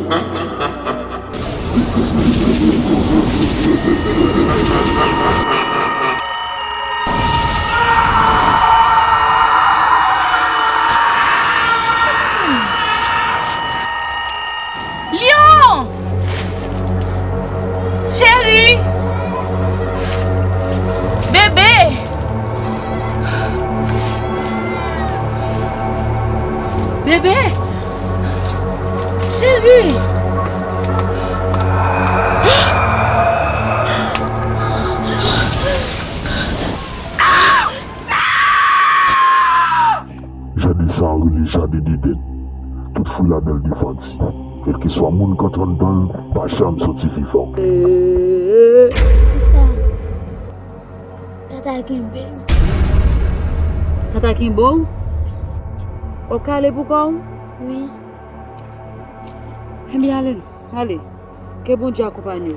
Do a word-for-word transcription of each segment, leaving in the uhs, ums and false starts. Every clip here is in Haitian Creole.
Lyon! Cheri! Bebe! Bebe! Cheri! Jaden sa a rele Jaden Deden. Tout fwi ladan l defandi. Kèlkeswa moun k antre anndan l, pa janm soti vivan. Sista, Tata kenbe m. Tata kenbe w? W ap kale pou kò w? Wi. Ebyen, ale non, ale. Ke Bondye akonpanye w.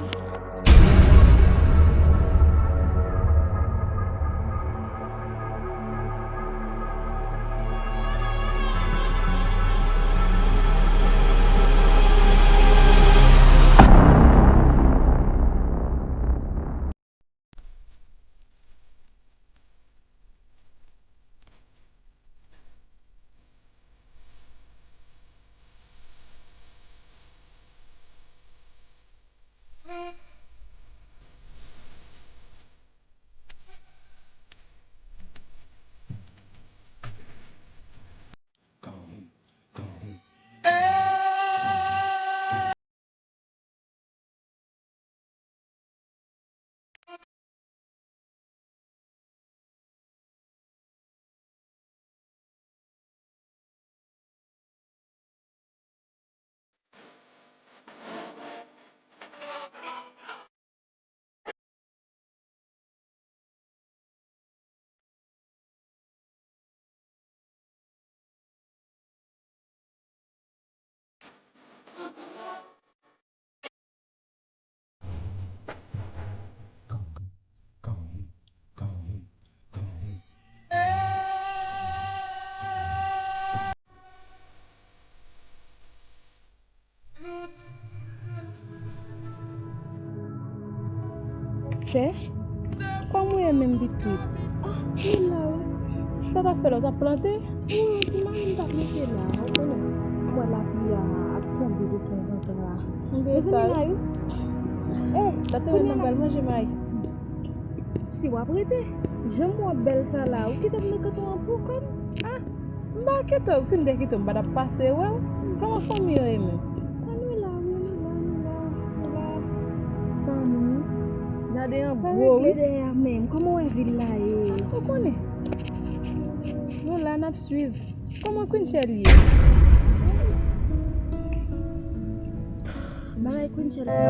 Pè, kòman w ye menm pitit? Ah, mwen la wi. Sa w t ap fè la, w t ap plante? Wi, ti mayi m t ap mete la. Ou konnen, ou wè lapli a ap tonbe de tanzantan la. Mezanmi la wi. Eh, kounye a la. Bèl manje mayi. Si w ap rete, jan m wè w bèl sa la, ou kite m nan kanton an pou kò m. Ah, m pa kite w, si m te kite w, m pa t ap pase wè w. Kòman fanmi yo ye menm? Ah, nou la, wi, nou la, nou la, nou la. Zanmi, gade yon gwo, wi. Sa regle dèyè a menm. Kòman w wè vil la ye? Ou konnen. Nou la, n ap swiv. Kòman Queen Shelly ye? Bagay Queen Shelly sa.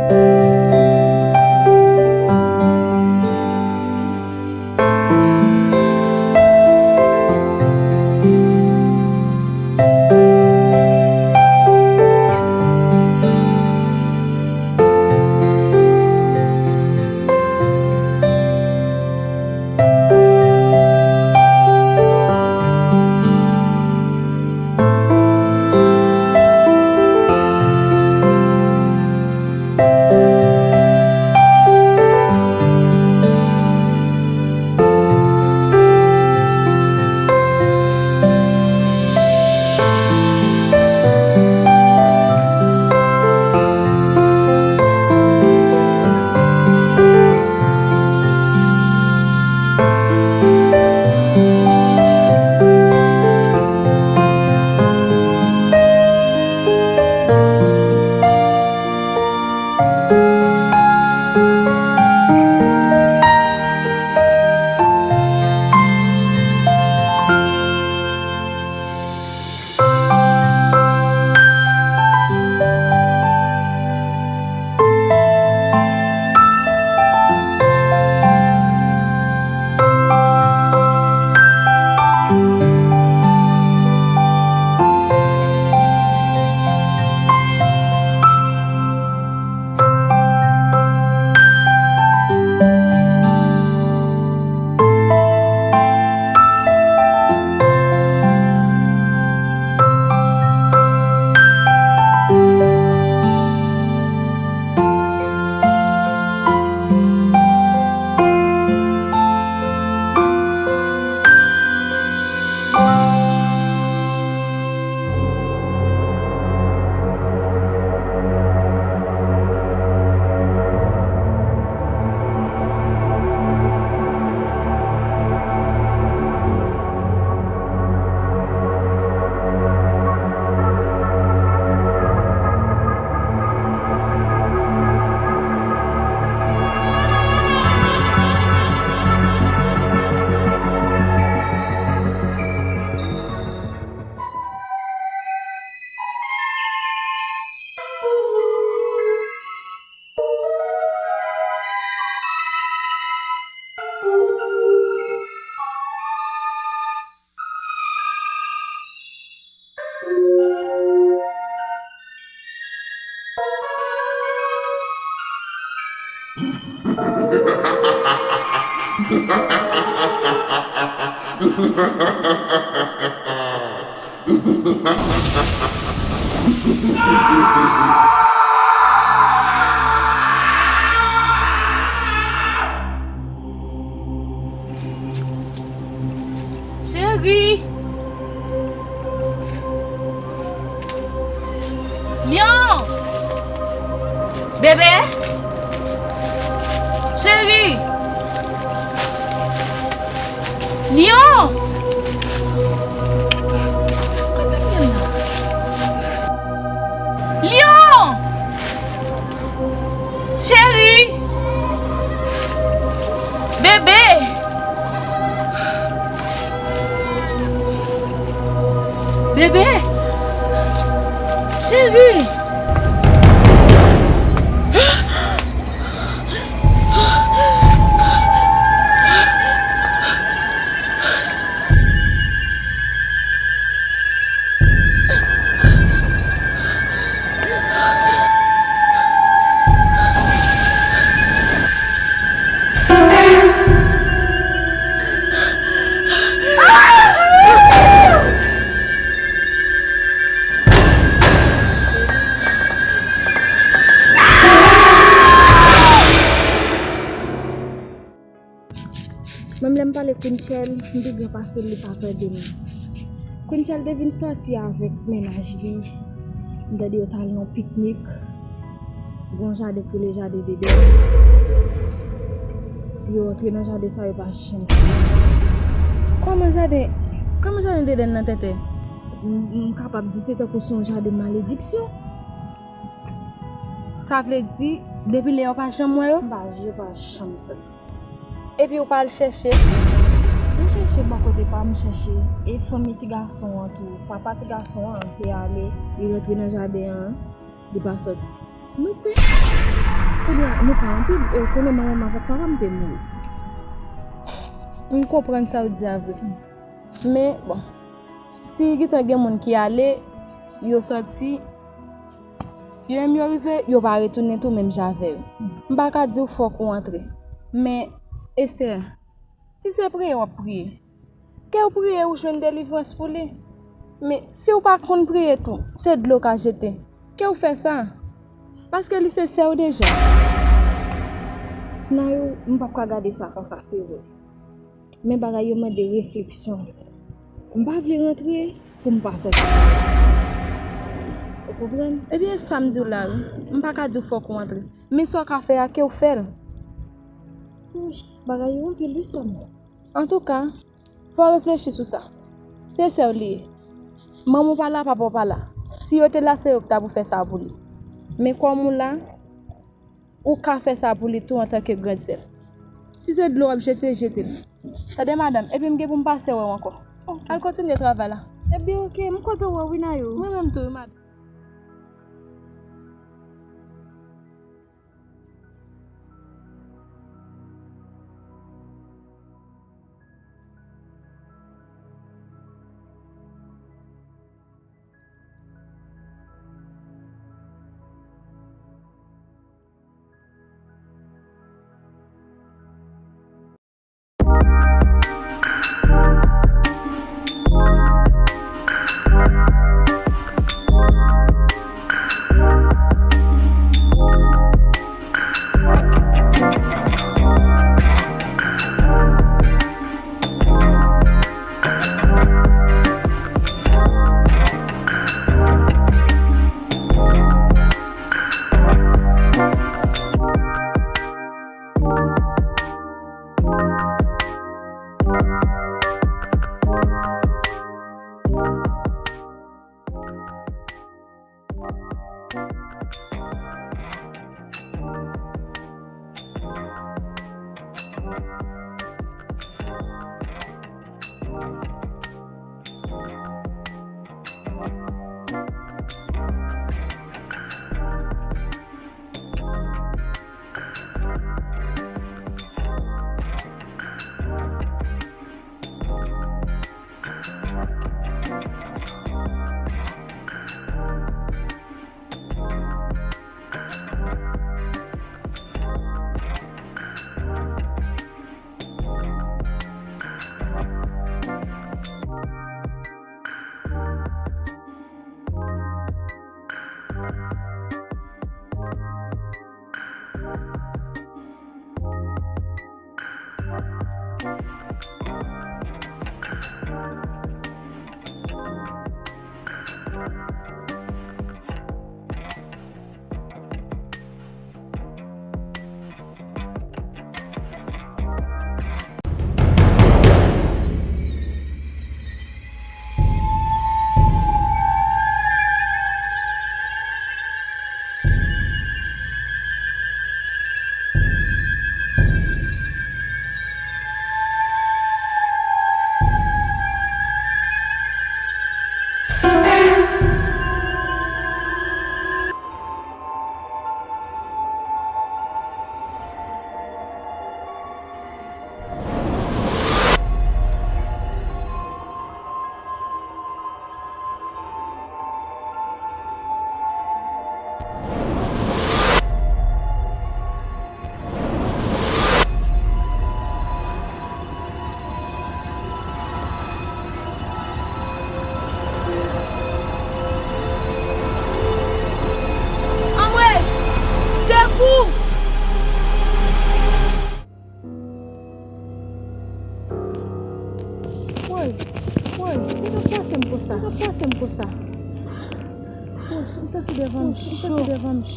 Cheri! Lion! Bebe! Cheri! Lion! Kote m ye la? Lion! Cheri! Bebe! Bebe! Cheri! Menm lè m pale Kunchèl, m pi gran pase l, li pa tande m. Kunchèl te vin sòti avèk mennaj li. M tande yo t al nan piknik. Gen yon jaden ki rele jaden Dedèn. Yo antre nan jaden sa, yo pa janm soti. Kòman jaden, kòman jaden Dedèn nan tètè? M, m kapab di se tankou se yon jaden malediksyon. Sa vle di, depi lè a w pa janm wè yo? M pa, yo pa janm soti. Epi w pa al chèche? M chèche bò kote pa m, m chèche. E fanmi ti gason an tou. Papa ti gason an te ale, li rantre nan jaden an, li pa soti. Nou pè. Kounye a, nou pa anpil, e w konnen manman m avèk papa m te mouri. M konprann sa w di a vre. Men, bon, si gentan gen moun ki ale, yo sòti, yo menm yo rive, yo pa retounen tou menm jan avè yo. M pa ka di w fòk ou antre. Men, Esther, si se priye w ap priye, ke w priye ou jwenn delivrans pou li. Men, si w pa konn priye tou, se dlo w ka jete, ke w fè sa. Paske li se sè w deja. Nayou, m p ap ka gade sa konsa, se vre. Men bagay yo mande refleksyon. M pa vle rantre pou m pa sòti. Ou konprann? Ebyen, sa m di w la, wi. M pa ka di w fòk ou antre. Men sa w ka fè a, ke w fè l. Wi, bagay yo anpil, wi, sè m. Antouka, fò w reflechi sou sa. Se sè w li ye. Manman w pa la, papa w pa la. Si yo te la, se yo ki ta pou fè sa pou li. Men kòm ou la, ou ka fè sa pou li tou antanke grandsè l. Si se dlo w ap jete, jete l. Tande, madanm, epi m gen pou m pase wè w ankò. Al kontinye travay la. Ebyen, oke, m kontan wè w wi, Nayou. Mwen menm tou, wi, madanm.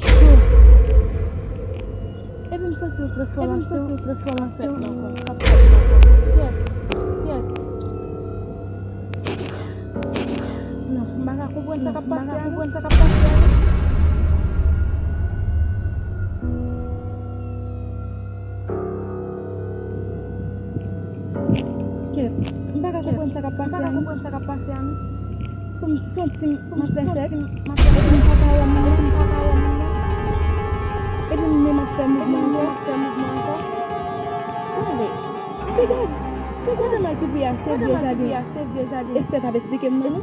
Cho. Epi m santi yon transfòmasyon, epi m santi yon transfòmasyon nan kò m k ap fèt nan kò m. Kèt, kèt. Non, m pa ka konprann sa k ap pase a, non. Kèt, m pa ka konprann sa k ap pase a, non. Pou m santi m ap fè sèks, epi m pa ka wè moun nan. Epi m menm ap fè mouvman ankò. Tande, gade, gade mal pipi a, se vye jaden. Esther t ap eksplike m nan, non.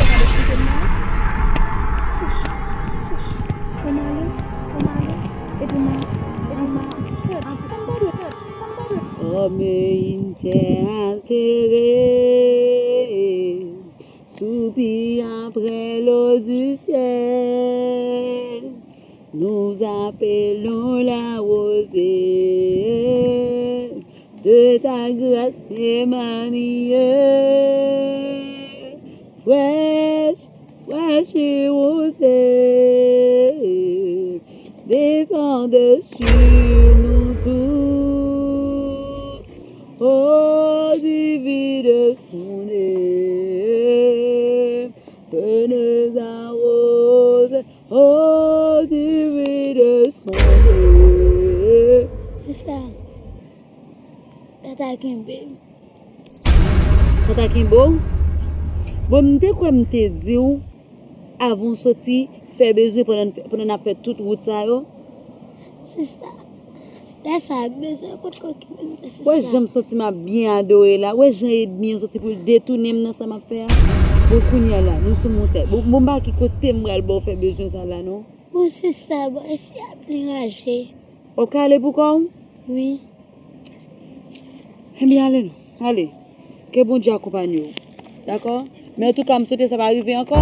Fò m ale, fò m ale. Epi m a, epi m a, kèt, sa m ta dwe, sa m ta dwe. Homme interrogé, soupir après l'eau du ciel, nous appelons la rosée de ta grâce émaillée, fraîche, fraîche et rosée, descend sur nous tous, eau divine descendez, venez arroser, eau divine descendez. Se sa. Tata kenbe m. Tata kenbe w? Bon, m te kwè m te di w avan w soti fè bezwen pandan, pandan n ap fè tout wout sa yo. Sista, lè sa a bezwen potko kenbe m, sista. Wè jan m santi m ap byen adore la, wè jan ènmi an soti pou l detounen m nan sa m ap fè a. Bon, kounye a la, nou sou montay. Bon, bon, m pa ki kote m pral ba w fè bezwen sa la, non. Bon, sista, bon, esi a plen raje. W ap ka ale pou kò w? Wi. Ebyen, ale non. Ale. Ke Bondye akonpanye w. Dakò? Men antouka, m swete sa pa rive ankò.